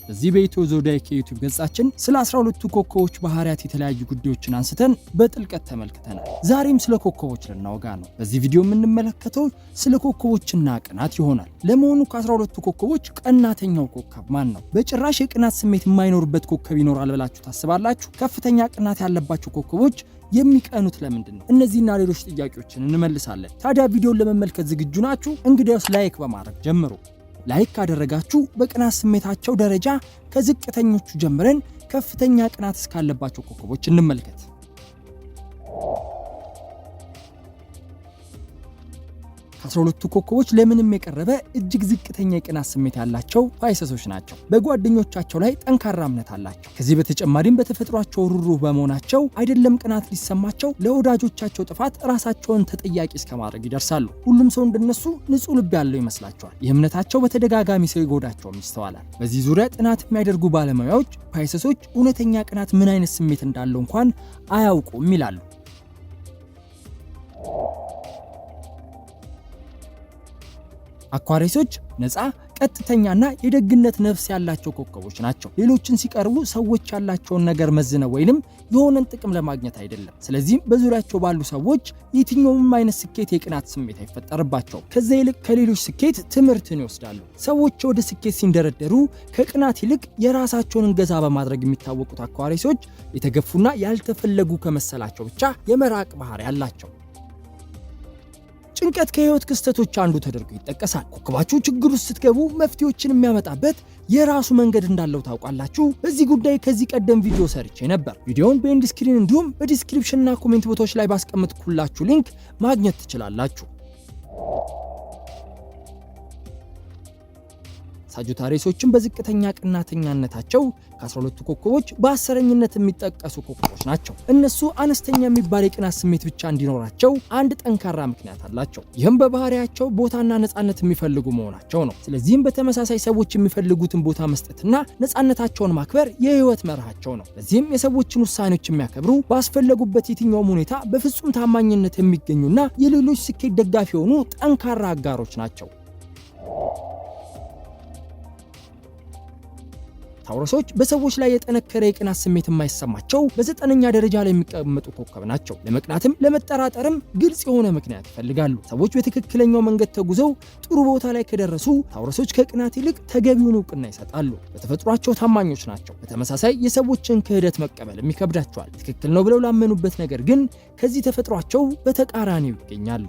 በዚህ በኢትዮ ዞዲያክ የዩቲዩብ ገጻችን ስለ 12ቱ ኮከቦች ባህሪያት የተለያዩ ጉዳዮችን አንስተን በጥልቀት ተመልክተናል። ዛሬም ስለ ኮከቦች ልናወጋ ነው። በዚህ ቪዲዮ የምንመለከተው ስለ ኮከቦችና ቅናት ይሆናል። ለመሆኑ ከ12ቱ ኮከቦች ቀናተኛው ኮከብ ማን ነው? በጭራሽ የቅናት ስሜት የማይኖርበት ኮከብ ይኖራል ብላችሁ ታስባላችሁ? ከፍተኛ ቅናት ያለባቸው ኮከቦች የሚቀኑት ለምንድን ነው? እነዚህና ሌሎች ጥያቄዎችን እንመልሳለን። ታዲያ ቪዲዮን ለመመልከት ዝግጁ ናችሁ? እንግዲያውስ like በማድረግ ጀምሩ። like ካደረጋችሁ በቅናት ስሜታቸው ደረጃ ከዝቅተኞቹ ጀምረን ከፍተኛ ቅናት እስካለባቸው ኮከቦች እንመልከት። ከ12ቱ ኮከቦች ለምንም የቀረበ እጅግ ዝቅተኛ የቅናት ስሜት ያላቸው ፓይሰሶች ናቸው። በጓደኞቻቸው ላይ ጠንካራ እምነት አላቸው። ከዚህ በተጨማሪም በተፈጥሯቸው ሩሩህ በመሆናቸው አይደለም ቅናት ሊሰማቸው ለወዳጆቻቸው ጥፋት ራሳቸውን ተጠያቂ እስከማድረግ ይደርሳሉ። ሁሉም ሰው እንደነሱ ንጹሕ ልብ ያለው ይመስላቸዋል። ይህ እምነታቸው በተደጋጋሚ ሲጎዳቸውም ይስተዋላል። በዚህ ዙሪያ ጥናት የሚያደርጉ ባለሙያዎች ፓይሰሶች እውነተኛ ቅናት ምን አይነት ስሜት እንዳለው እንኳን አያውቁም ይላሉ። አኳሪሶች ነፃ፣ ቀጥተኛና የደግነት ነፍስ ያላቸው ኮከቦች ናቸው። ሌሎችን ሲቀርቡ ሰዎች ያላቸውን ነገር መዝነው ወይንም የሆነን ጥቅም ለማግኘት አይደለም። ስለዚህም በዙሪያቸው ባሉ ሰዎች የትኛውም አይነት ስኬት የቅናት ስሜት አይፈጠርባቸውም። ከዛ ይልቅ ከሌሎች ስኬት ትምህርትን ይወስዳሉ። ሰዎች ወደ ስኬት ሲንደረደሩ ከቅናት ይልቅ የራሳቸውን እገዛ በማድረግ የሚታወቁት አኳሪሶች የተገፉና ያልተፈለጉ ከመሰላቸው ብቻ የመራቅ ባህሪ አላቸው። ጭንቀት ከህይወት ክስተቶች አንዱ ተደርጎ ይጠቀሳል። ኮከባችሁ ችግር ውስጥ ስትገቡ መፍትሄዎችን የሚያመጣበት የራሱ መንገድ እንዳለው ታውቃላችሁ። በዚህ ጉዳይ ከዚህ ቀደም ቪዲዮ ሰርቼ ነበር። ቪዲዮውን በ end screen እንዲሁም በ description ና comment ቦታዎች ላይ ባስቀመጥኩላችሁ link ማግኘት ትችላላችሁ። ሳጁታሪሶችን በዝቅተኛ ቅናተኛነታቸው ከ12ቱ ኮከቦች በአስረኝነት የሚጠቀሱ ኮከቦች ናቸው። እነሱ አነስተኛ የሚባል የቅናት ስሜት ብቻ እንዲኖራቸው አንድ ጠንካራ ምክንያት አላቸው። ይህም በባህሪያቸው ቦታና ነጻነት የሚፈልጉ መሆናቸው ነው። ስለዚህም በተመሳሳይ ሰዎች የሚፈልጉትን ቦታ መስጠትና ነጻነታቸውን ማክበር የህይወት መርሃቸው ነው። በዚህም የሰዎችን ውሳኔዎች የሚያከብሩ፣ ባስፈለጉበት የትኛውም ሁኔታ በፍጹም ታማኝነት የሚገኙና የሌሎች ስኬት ደጋፊ የሆኑ ጠንካራ አጋሮች ናቸው። ታውረሶች በሰዎች ላይ የጠነከረ የቅናት ስሜት የማይሰማቸው በዘጠነኛ ደረጃ ላይ የሚቀመጡ ኮከብ ናቸው። ለመቅናትም ለመጠራጠርም ግልጽ የሆነ ምክንያት ይፈልጋሉ። ሰዎች በትክክለኛው መንገድ ተጉዘው ጥሩ ቦታ ላይ ከደረሱ ታውረሶች ከቅናት ይልቅ ተገቢውን እውቅና ይሰጣሉ። በተፈጥሯቸው ታማኞች ናቸው። በተመሳሳይ የሰዎችን ክህደት መቀበልም ይከብዳቸዋል። ትክክል ነው ብለው ላመኑበት ነገር ግን ከዚህ ተፈጥሯቸው በተቃራኒው ይገኛሉ።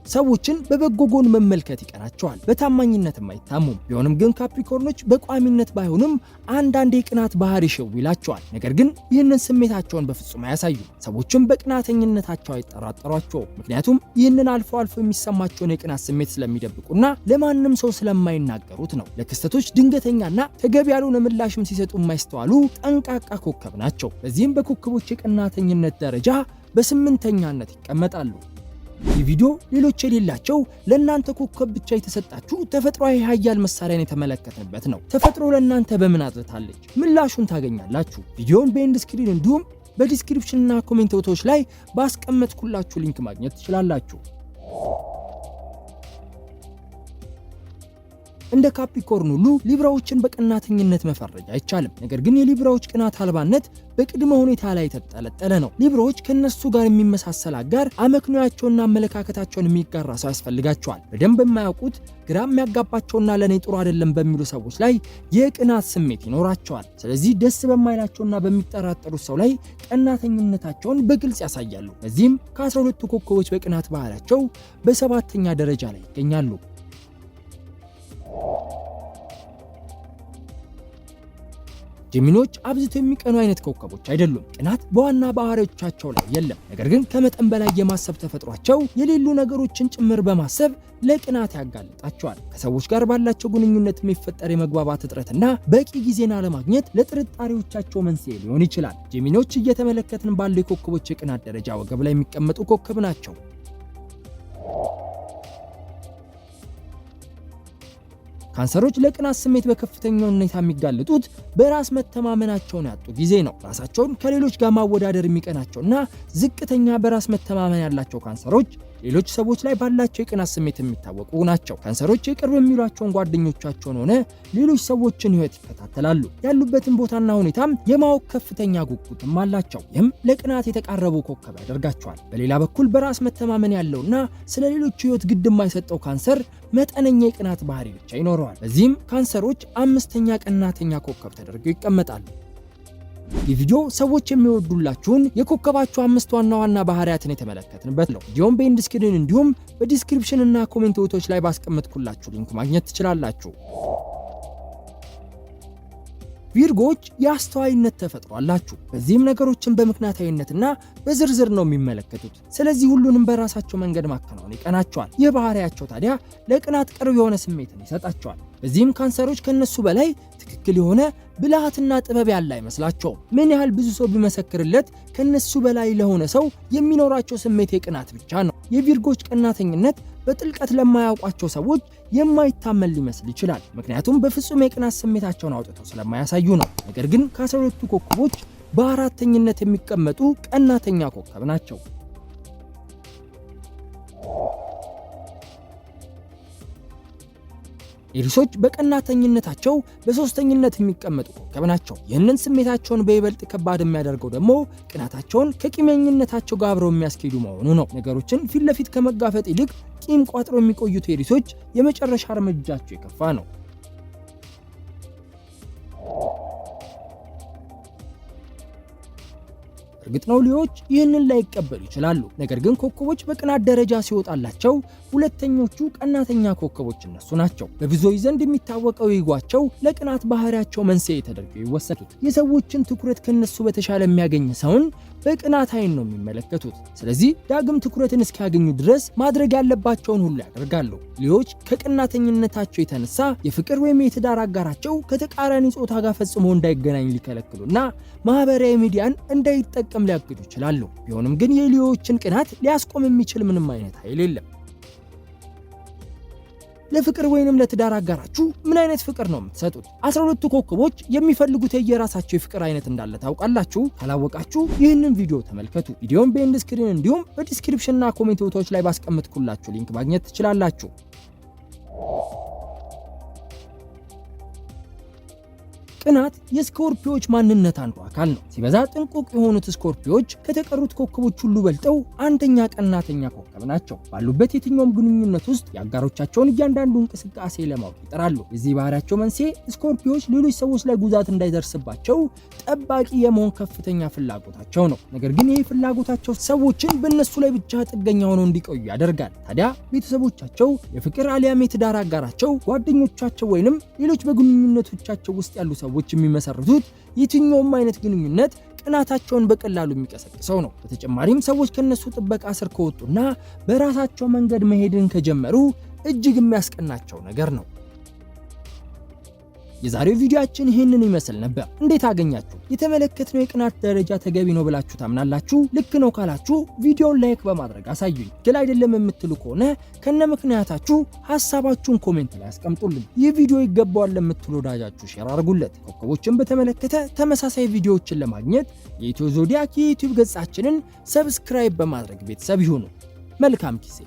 ሰዎችን በበጎ ጎን መመልከት ይቀናቸዋል። በታማኝነትም አይታሙም። ቢሆንም ግን ካፕሪኮርኖች በቋሚነት ባይሆንም አንዳንድ የቅናት ባህሪ ሽው ይላቸዋል። ነገር ግን ይህንን ስሜታቸውን በፍጹም አያሳዩም። ሰዎችም በቅናተኝነታቸው አይጠራጠሯቸውም። ምክንያቱም ይህንን አልፎ አልፎ የሚሰማቸውን የቅናት ስሜት ስለሚደብቁና ለማንም ሰው ስለማይናገሩት ነው። ለክስተቶች ድንገተኛና ተገቢ ያልሆነ ምላሽም ሲሰጡ የማይስተዋሉ ጠንቃቃ ኮከብ ናቸው። በዚህም በኮከቦች የቅናተኝነት ደረጃ በስምንተኛነት ይቀመጣሉ። ይህ ቪዲዮ ሌሎች የሌላቸው ለእናንተ ኮከብ ብቻ የተሰጣችሁ ተፈጥሯዊ ሀያል መሳሪያን የተመለከትንበት ነው። ተፈጥሮ ለእናንተ በምን አጥርታለች? ምላሹን ታገኛላችሁ። ቪዲዮውን በ end screen እንዲሁም በ description ና comment ቦታዎች ላይ ባስቀመጥኩላችሁ link ማግኘት ትችላላችሁ። እንደ ካፕሪኮርን ሁሉ ሊብራዎችን በቀናተኝነት መፈረጅ አይቻልም። ነገር ግን የሊብራዎች ቅናት አልባነት በቅድመ ሁኔታ ላይ የተጠለጠለ ነው። ሊብራዎች ከነሱ ጋር የሚመሳሰል አጋር፣ አመክንዮአቸውና አመለካከታቸውን የሚጋራ ሰው ያስፈልጋቸዋል። በደንብ የማያውቁት ግራ የሚያጋባቸውና ለእኔ ጥሩ አይደለም በሚሉ ሰዎች ላይ የቅናት ስሜት ይኖራቸዋል። ስለዚህ ደስ በማይላቸውና በሚጠራጠሩት ሰው ላይ ቀናተኝነታቸውን በግልጽ ያሳያሉ። በዚህም ከ12ቱ ኮከቦች በቅናት ባህሪያቸው በሰባተኛ ደረጃ ላይ ይገኛሉ። ጄሚኒዎች አብዝተው የሚቀኑ አይነት ኮከቦች አይደሉም። ቅናት በዋና ባህሪዎቻቸው ላይ የለም። ነገር ግን ከመጠን በላይ የማሰብ ተፈጥሯቸው የሌሉ ነገሮችን ጭምር በማሰብ ለቅናት ያጋልጣቸዋል። ከሰዎች ጋር ባላቸው ግንኙነት የሚፈጠር የመግባባት እጥረትና በቂ ጊዜን አለማግኘት ለጥርጣሬዎቻቸው መንስኤ ሊሆን ይችላል። ጄሚኒዎች እየተመለከትን ባለው የኮከቦች የቅናት ደረጃ ወገብ ላይ የሚቀመጡ ኮከብ ናቸው። ካንሰሮች ለቅናት ስሜት በከፍተኛ ሁኔታ የሚጋለጡት በራስ መተማመናቸውን ያጡ ጊዜ ነው። ራሳቸውን ከሌሎች ጋር ማወዳደር የሚቀናቸውና ዝቅተኛ በራስ መተማመን ያላቸው ካንሰሮች ሌሎች ሰዎች ላይ ባላቸው የቅናት ስሜት የሚታወቁ ናቸው። ካንሰሮች የቅርብ የሚሏቸውን ጓደኞቻቸውን ሆነ ሌሎች ሰዎችን ሕይወት ይከታተላሉ። ያሉበትን ቦታና ሁኔታም የማወቅ ከፍተኛ ጉጉትም አላቸው። ይህም ለቅናት የተቃረቡ ኮከብ ያደርጋቸዋል። በሌላ በኩል በራስ መተማመን ያለውና ስለ ሌሎች ሕይወት ግድ የማይሰጠው ካንሰር መጠነኛ የቅናት ባህሪ ብቻ ይኖረዋል። በዚህም ካንሰሮች አምስተኛ ቀናተኛ ኮከብ ተደርገው ይቀመጣሉ። ይህ ቪዲዮ ሰዎች የሚወዱላችሁን የኮከባችሁ አምስት ዋና ዋና ባህሪያትን የተመለከትንበት ነው። ቪዲዮውን በ end screen እንዲሁም በ description እና comment ቦታዎች ላይ ባስቀመጥኩላችሁ link ማግኘት ትችላላችሁ። ቪርጎዎች የአስተዋይነት ተፈጥሮ አላችሁ። በዚህም ነገሮችን በምክንያታዊነትና በዝርዝር ነው የሚመለከቱት። ስለዚህ ሁሉንም በራሳቸው መንገድ ማከናወን ይቀናቸዋል። ይህ ባህሪያቸው ታዲያ ለቅናት ቅርብ የሆነ ስሜትን ይሰጣቸዋል። በዚህም ካንሰሮች ከነሱ በላይ ትክክል የሆነ ብልሃትና ጥበብ ያለ አይመስላቸውም። ምን ያህል ብዙ ሰው ቢመሰክርለት ከነሱ በላይ ለሆነ ሰው የሚኖራቸው ስሜት የቅናት ብቻ ነው። የቪርጎች ቀናተኝነት በጥልቀት ለማያውቋቸው ሰዎች የማይታመን ሊመስል ይችላል። ምክንያቱም በፍጹም የቅናት ስሜታቸውን አውጥተው ስለማያሳዩ ነው። ነገር ግን ከ12ቱ ኮከቦች በአራተኝነት የሚቀመጡ ቀናተኛ ኮከብ ናቸው። ኤሪሶች በቀናተኝነታቸው በሶስተኝነት የሚቀመጡ ኮከብ ናቸው። ይህንን ስሜታቸውን በይበልጥ ከባድ የሚያደርገው ደግሞ ቅናታቸውን ከቂመኝነታቸው ጋር አብረው የሚያስኬዱ መሆኑ ነው። ነገሮችን ፊት ለፊት ከመጋፈጥ ይልቅ ቂም ቋጥሮ የሚቆዩት ኤሪሶች የመጨረሻ እርምጃቸው የከፋ ነው። እርግጥ ነው ሊዮዎች ይህንን ላይቀበሉ ይችላሉ። ነገር ግን ኮከቦች በቅናት ደረጃ ሲወጣላቸው ሁለተኞቹ ቀናተኛ ኮከቦች እነሱ ናቸው። በብዙዎች ዘንድ የሚታወቀው ego ኣቸው ለቅናት ባህሪያቸው መንስኤ ተደርገው ይወሰዱት። የሰዎችን ትኩረት ከነሱ በተሻለ የሚያገኝ ሰውን በቅናት አይን ነው የሚመለከቱት። ስለዚህ ዳግም ትኩረትን እስኪያገኙ ድረስ ማድረግ ያለባቸውን ሁሉ ያደርጋሉ። ሊዮዎች ከቀናተኝነታቸው የተነሳ የፍቅር ወይም የትዳር አጋራቸው ከተቃራኒ ጾታ ጋር ፈጽሞ እንዳይገናኝ ሊከለክሉና ማህበራዊ ሚዲያን እንዳይጠቀም ሊያግዱ ይችላሉ። ቢሆንም ግን የሊዮዎችን ቅናት ሊያስቆም የሚችል ምንም አይነት ኃይል የለም። ለፍቅር ወይንም ለትዳር አጋራችሁ ምን አይነት ፍቅር ነው የምትሰጡት? 12ቱ ኮከቦች የሚፈልጉት የየራሳቸው የፍቅር አይነት እንዳለ ታውቃላችሁ? ካላወቃችሁ ይህንን ቪዲዮ ተመልከቱ። ቪዲዮውን በ end screen እንዲሁም በ description ና comment ቦታዎች ላይ ባስቀመጥኩላችሁ link ማግኘት ትችላላችሁ። ቅናት የስኮርፒዮች ማንነት አንዱ አካል ነው። ሲበዛ ጥንቁቅ የሆኑት ስኮርፒዮች ከተቀሩት ኮከቦች ሁሉ በልጠው አንደኛ ቀናተኛ ኮከብ ናቸው። ባሉበት የትኛውም ግንኙነት ውስጥ የአጋሮቻቸውን እያንዳንዱ እንቅስቃሴ ለማወቅ ይጥራሉ። የዚህ ባህሪያቸው መንስኤ ስኮርፒዮች ሌሎች ሰዎች ላይ ጉዳት እንዳይደርስባቸው ጠባቂ የመሆን ከፍተኛ ፍላጎታቸው ነው። ነገር ግን ይህ ፍላጎታቸው ሰዎችን በእነሱ ላይ ብቻ ጥገኛ ሆነው እንዲቆዩ ያደርጋል። ታዲያ ቤተሰቦቻቸው፣ የፍቅር አሊያም የትዳር አጋራቸው፣ ጓደኞቻቸው ወይንም ሌሎች በግንኙነቶቻቸው ውስጥ ያሉ ሰዎች የሚመሰርቱት የትኛውም አይነት ግንኙነት ቅናታቸውን በቀላሉ የሚቀሰቅሰው ነው። በተጨማሪም ሰዎች ከነሱ ጥበቃ ስር ከወጡና በራሳቸው መንገድ መሄድን ከጀመሩ እጅግ የሚያስቀናቸው ነገር ነው። የዛሬው ቪዲዮአችን ይህንን ይመስል ነበር። እንዴት አገኛችሁ? የተመለከትነው የቅናት ደረጃ ተገቢ ነው ብላችሁ ታምናላችሁ? ልክ ነው ካላችሁ ቪዲዮውን like በማድረግ አሳዩኝ። ትክክል አይደለም የምትሉ ከሆነ ከነ ምክንያታችሁ ሀሳባችሁን comment ላይ አስቀምጡልኝ። ይህ ቪዲዮ ይገባዋል ለምትሉ ወዳጃችሁ share አድርጉለት። ኮከቦችን በተመለከተ ተመሳሳይ ቪዲዮዎችን ለማግኘት የኢትዮ ዞዲያክ የዩቲዩብ ገጻችንን subscribe በማድረግ ቤተሰብ ይሁኑ። መልካም ጊዜ።